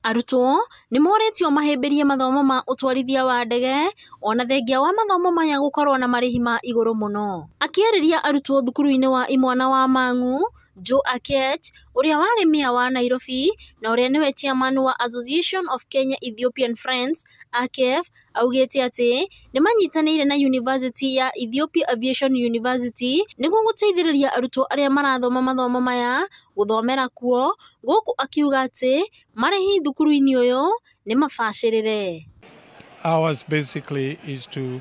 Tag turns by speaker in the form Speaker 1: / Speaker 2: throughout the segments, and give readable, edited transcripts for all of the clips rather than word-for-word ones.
Speaker 1: Arutwo nĩ morĩtio mahĩmbĩrie mathomo ma ũtwarithia wa ndege ona thengia wa mathomo maya gũkorwo na marĩhi ma igũrũ mũno. Akĩarĩria arutwo thukuru-inĩ wa imwana wa Mang'u, Joe Akech ũrĩa warĩ meya wa Nairobi na ũrĩa nĩwe chairman wa Association of Kenya Ethiopian Friends AKEF augĩte atĩ nĩ manyitanĩire na University ya Ethiopia Aviation University nĩguo gũteithĩrĩria arutwo arĩa marathoma mathomo maya gũthomera kuo, gũkũ akiuga atĩ marĩhi thukuru-inĩ ũyũ nĩ mabacĩrĩre.
Speaker 2: Ours basically is to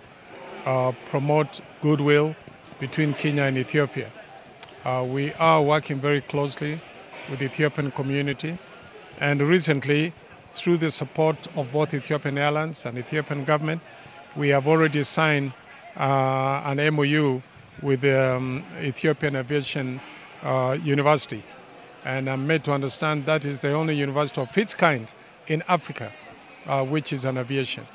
Speaker 2: promote goodwill between Kenya and Ethiopia. We are working very closely with the Ethiopian community, and recently, through the support of both Ethiopian Airlines and Ethiopian government, we have already signed an MOU with the Ethiopian Aviation University. And I'm made to understand that is the only university of its kind in Africa, which is an aviation.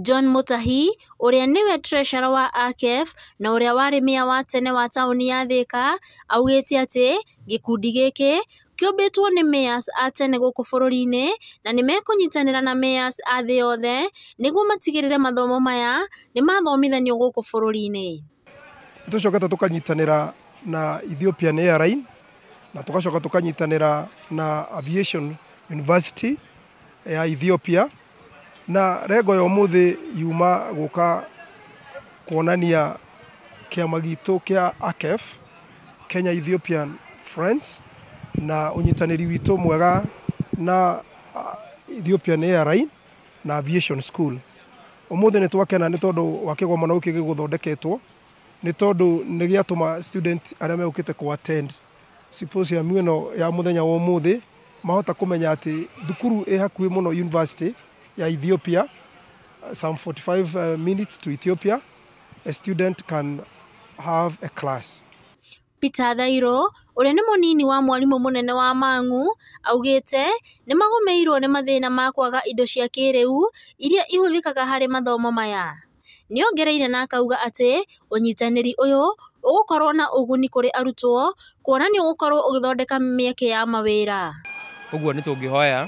Speaker 1: John Mutahi ũrĩa nĩwe treasurer wa AKEF na ũrĩa warĩ meya wa tene wa taũni ya Thika augĩte atĩ gĩkundi gĩkĩ kĩũmbĩtwo nĩ mayors a tene gũkũ bũrũri-inĩ na nĩ mekũnyitanĩra na mayors a thĩ yothe nĩguo matigĩrĩre mathomo maya nĩ mathomithanio gũkũ bũrũri-inĩ.
Speaker 3: Tũcokete tũkanyitanĩra na Ethiopian Airline na tũgacoka tũkanyitanĩra na Aviation University ya Ethiopia, na rengo ya ũmũthĩ yuma gũka kuonania kĩama gitũ kĩa AKEF, Kenya Ethiopian Friends, na ũnyitanĩri witũ mwega na Ethiopian Airline na Aviation School. Ũmũthĩ nĩ twakena nĩ tondũ wa kĩgomano gĩkĩ gĩgũthondeketwo, nĩ tondũ nĩ gĩatũma student arĩa megũkĩte kũ attend symposium ĩno ya mũthenya wa ũmũthĩ mahota kũmenya atĩ thukuru ĩ hakuhĩ mũno university ya Ethiopia, some 45 minutes to Ethiopia, a student can have a class.
Speaker 1: Peter Thairo ũrĩa nĩ mũnini wa mwarimũ mũnene wa Mang'u augĩte nĩ magũmĩirwo nĩ mathĩna ma kwaga indo cia kĩrĩu iria ihũthĩkaga harĩ mathomo maya. Nĩongereire na akauga atĩ ũnyitanĩri ũyũ ũgũkorwo na ũguni kũrĩ arutwo kuona nĩ ũgũkorwo ũgĩthondeka mĩeke ya mawĩra.
Speaker 4: Ũguo nĩ tũngĩhoya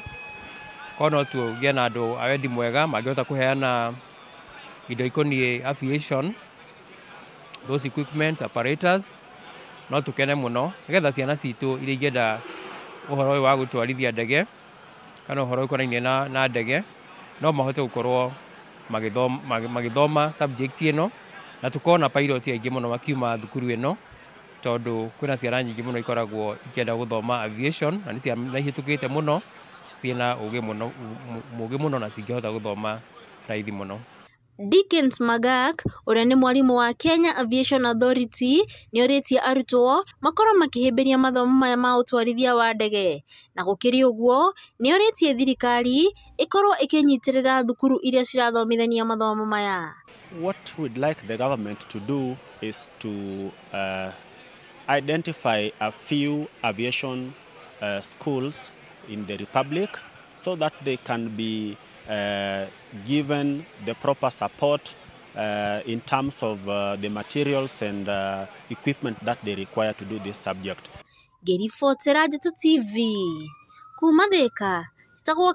Speaker 4: korwo no tũgĩe na andũ a wendi mwega mangĩhota kũheana indo ikoniĩ aviation, those equipment, apparatus, no tũkene mũno nĩgetha ciana citũ iria ingĩenda ũhoro ũyũ wa gũtwarithia ndege kana ũhoro ũkonainie na ndege no mahote gũkorwo magĩthoma subject ĩno, na tũkorwo na pilot aingĩ mũno makiuma thukuru ĩno, tondũ kwĩna ciana nyingĩ mũno ikoragwo ikĩenda gũthoma aviation na nĩ ciana ihĩtũkĩte mũno, ciĩna ũgĩ mũno, mũgĩ mũno na cingĩhota gũthoma raithi mũno.
Speaker 1: Dickens Magak ũrĩa nĩ mwarimũ wa Kenya Aviation Authority nĩorĩtie arutwo makorwo makĩhĩmbĩria mathomo maya ma ũtwarithia wa ndege, na gũkĩrĩ ũguo nĩorĩtie thirikari ĩkorwo ĩkĩnyitĩrĩra thukuru iria cirathomithania mathomo maya.
Speaker 5: What we'd like the government to do is to identify a few aviation schools in the Republic so that they can be given the proper support in terms of the materials and equipment that they require to do this subject.
Speaker 1: Ngĩribotera Njata TV kuma Thika, njĩtagwo